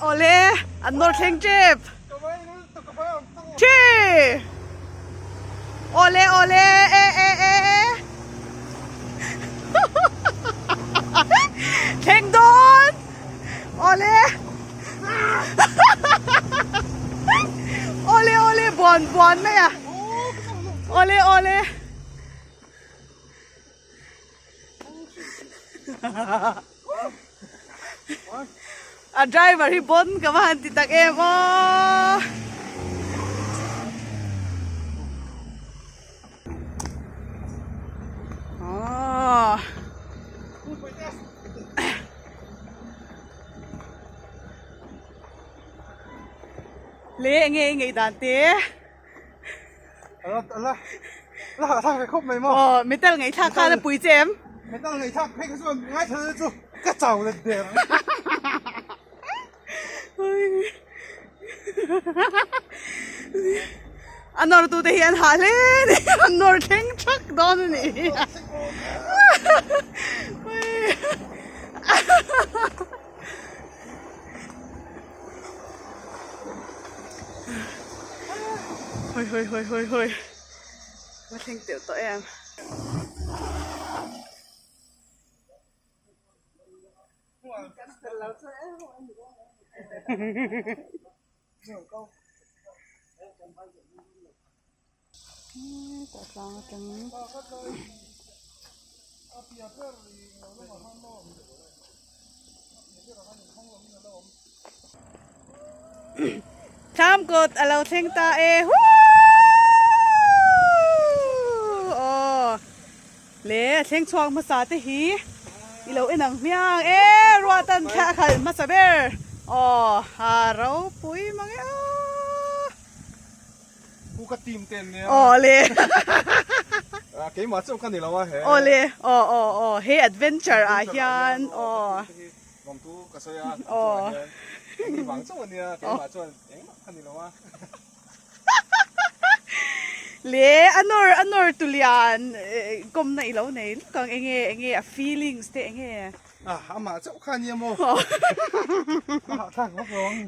Awle, an nawr thleng tep. Thi! Awle, awle, e e e e. Thleng dawn! Awle! Awle, awle, buan buan mai a. Awle, awle. A driver hi bon ka va han ti tak em aw. Aw. Le enge i ngei dan te. Ala ala la hah thlak ve khawp mai maw. Aw metal ngaihthlak khan a pui che em? Metal ngaihthlak phei kha chuan ngaithla te chu ka chau let der ang. A nawr tu te hi an hah hle a ni an nawr thleng thak dawn a ni. Hoi hoi hoi hoi hoi va thleng teuh tawh em. Tah tlang atangin Thlam kawt a lo thleng ta e huuuu aw le a thleng chhuak hmasa te hi i lo en ang hmiang e ruahtan thla a khalh hmasa ber aw ha ropui mang e aw. Pu ka team te an nia. Aw le. Ah keimah chauh ka ni lo a he. Aw le aw aw aw he adventure ah hian aw. Lawmthu ka sawi a chungah hian an ni vang chauh a nia keimah chuan engmah ka ni lo a. Le a nawr a nawr tu lian kawmna i lo nei lawk ang enge enge a feelings te enge. Ah amah chauh kha a nia maw. A hahthlak vak lo ang.